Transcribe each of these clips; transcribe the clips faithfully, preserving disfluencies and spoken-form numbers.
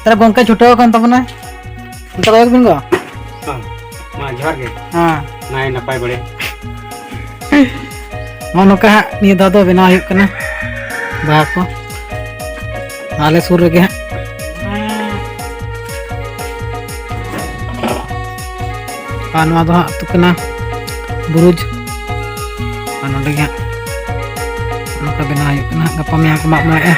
ᱛᱟᱦᱞᱮ ᱜᱚᱝᱠᱮ ᱪᱷᱩᱴᱟᱹᱣ ᱟᱠᱟᱱ ᱛᱟᱵᱚᱱᱟᱭ᱾ ᱚᱱᱛᱮ ᱠᱚᱭᱚᱜ ᱵᱤᱱ ᱜᱚ᱾ ᱦᱚᱸ᱾ ᱢᱟ ᱡᱚᱦᱟᱨ ᱜᱮ᱾ ᱦᱮᱸ᱾ ᱱᱟᱭ ᱱᱟᱯᱟᱭ ᱵᱟᱲᱮ᱾ ᱱᱚᱜᱼᱚ ᱱᱚᱝᱠᱟ ᱦᱟᱸᱜ ᱱᱤᱭᱟᱹ ᱫᱷᱟᱣ ᱫᱚ ᱵᱮᱱᱟᱣ ᱦᱩᱭᱩᱜ ᱠᱟᱱᱟ ᱵᱟᱦᱟ ᱠᱚ᱾ ᱟᱞᱮ ᱥᱩᱨ ᱨᱮᱜᱮ ᱦᱟᱸᱜ᱾ ᱟᱨ ᱱᱚᱣᱟ ᱫᱚ ᱦᱟᱸᱜ ᱟᱹᱛᱩ ᱠᱟᱱᱟ ᱵᱩᱨᱩᱡᱽ᱾ ᱟᱨ ᱱᱚᱸᱰᱮ ᱜᱮ ᱦᱟᱸᱜ ᱱᱚᱝᱠᱟ ᱵᱮᱱᱟᱣ ᱦᱩᱭᱩᱜ ᱠᱟᱱᱟ, ᱜᱟᱯᱟ ᱢᱮᱭᱟᱝ ᱠᱚ ᱢᱟᱜ ᱢᱚᱬᱮᱜᱼᱟ᱾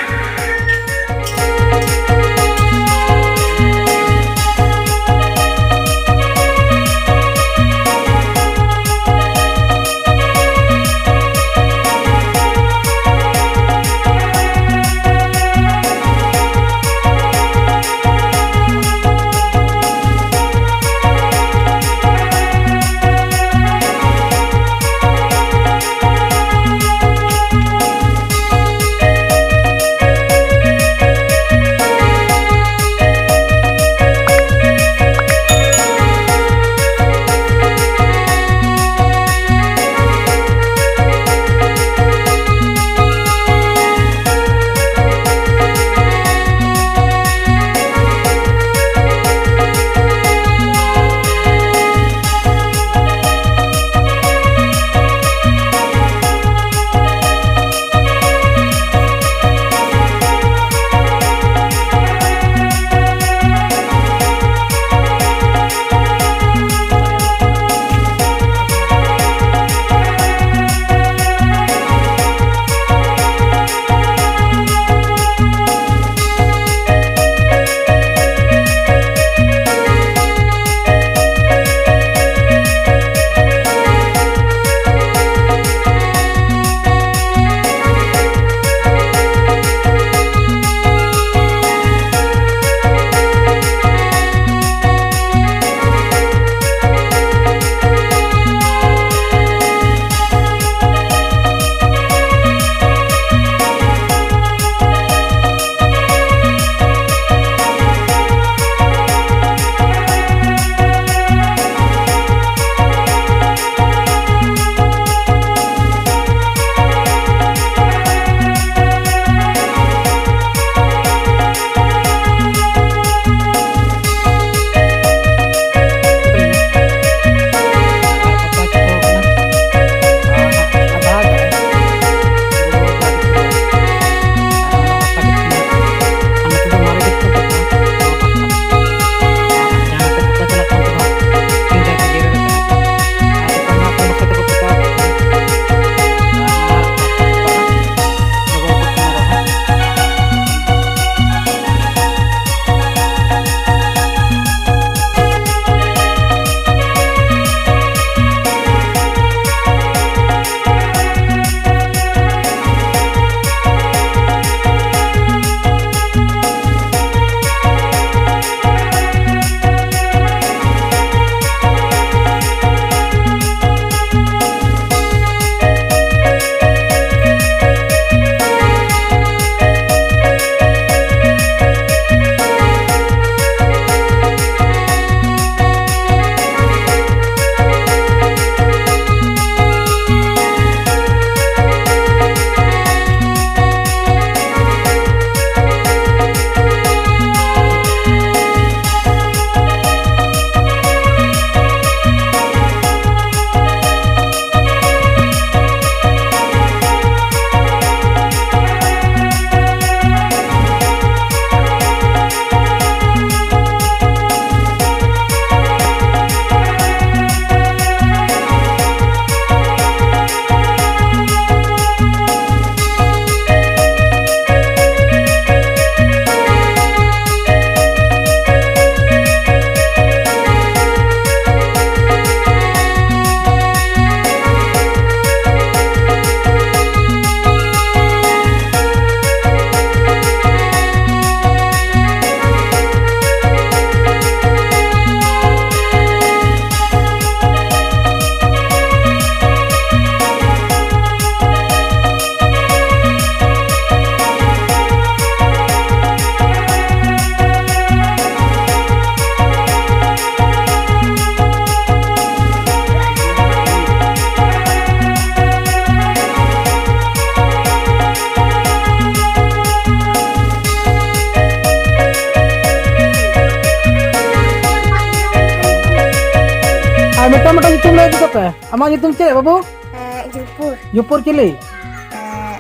ᱢᱤᱫᱴᱟᱝ ᱧᱩᱛᱩᱢ ᱞᱟᱹᱭ ᱤᱫᱤ ᱠᱟᱯᱮ᱾ ᱟᱢᱟᱜ ᱧᱩᱛᱩᱢ ᱪᱮᱫ ᱵᱟᱹᱵᱩ? ᱮᱸ, ᱡᱩᱯᱩᱨ᱾ ᱡᱩᱯᱩᱨ ᱪᱤᱞᱤ? ᱮᱸ,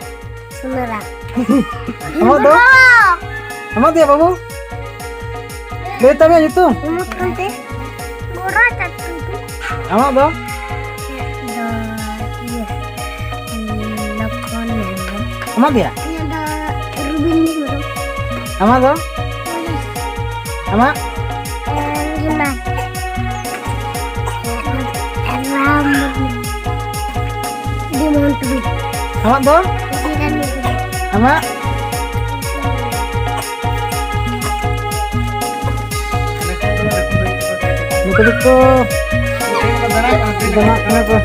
ᱥᱩᱱᱟᱹᱨᱟ᱾ ᱟᱢᱟᱜ ᱫᱚ? ᱟᱢᱟᱜ ᱫᱚᱭᱟ ᱵᱟᱹᱵᱩ? ᱞᱟᱹᱭ ᱛᱟᱢ ᱧᱩᱛᱩᱢ? ᱩᱢᱩᱠ ᱠᱟᱱᱛᱮ᱾ ᱜᱚᱨᱟ ᱪᱟᱴᱩ᱾ ᱟᱢᱟᱜ ᱫᱚ? ᱫᱚ ᱤᱭᱟᱹ, ᱞᱚᱠᱷᱚᱱ ᱦᱮᱢᱵᱨᱚᱢ᱾ ᱟᱢᱟᱜ ᱫᱚᱭᱟ? ᱤᱧᱟᱹᱜ ᱫᱚ ᱨᱩᱵᱤᱱ ᱦᱮᱢᱵᱨᱚᱢ᱾ ᱟᱢᱟᱜ ᱫᱚ? ᱟᱢᱟᱜ? ᱮᱸ, ᱜᱤᱢᱟᱭ᱾ ᱨᱟᱢ ᱢᱩᱨᱢᱩ᱾ ᱰᱤᱢᱚᱱ ᱴᱩᱰᱩ᱾ ᱟᱢᱟᱜ ᱫᱚ? ᱥᱤᱨᱟᱱᱤ ᱴᱩᱰᱩ᱾ ᱟᱢᱟᱜ? ᱱᱩᱠᱩ ᱫᱚᱠᱚ ᱵᱮᱱᱟᱜ ᱠᱟᱱᱟ ᱠᱚ᱾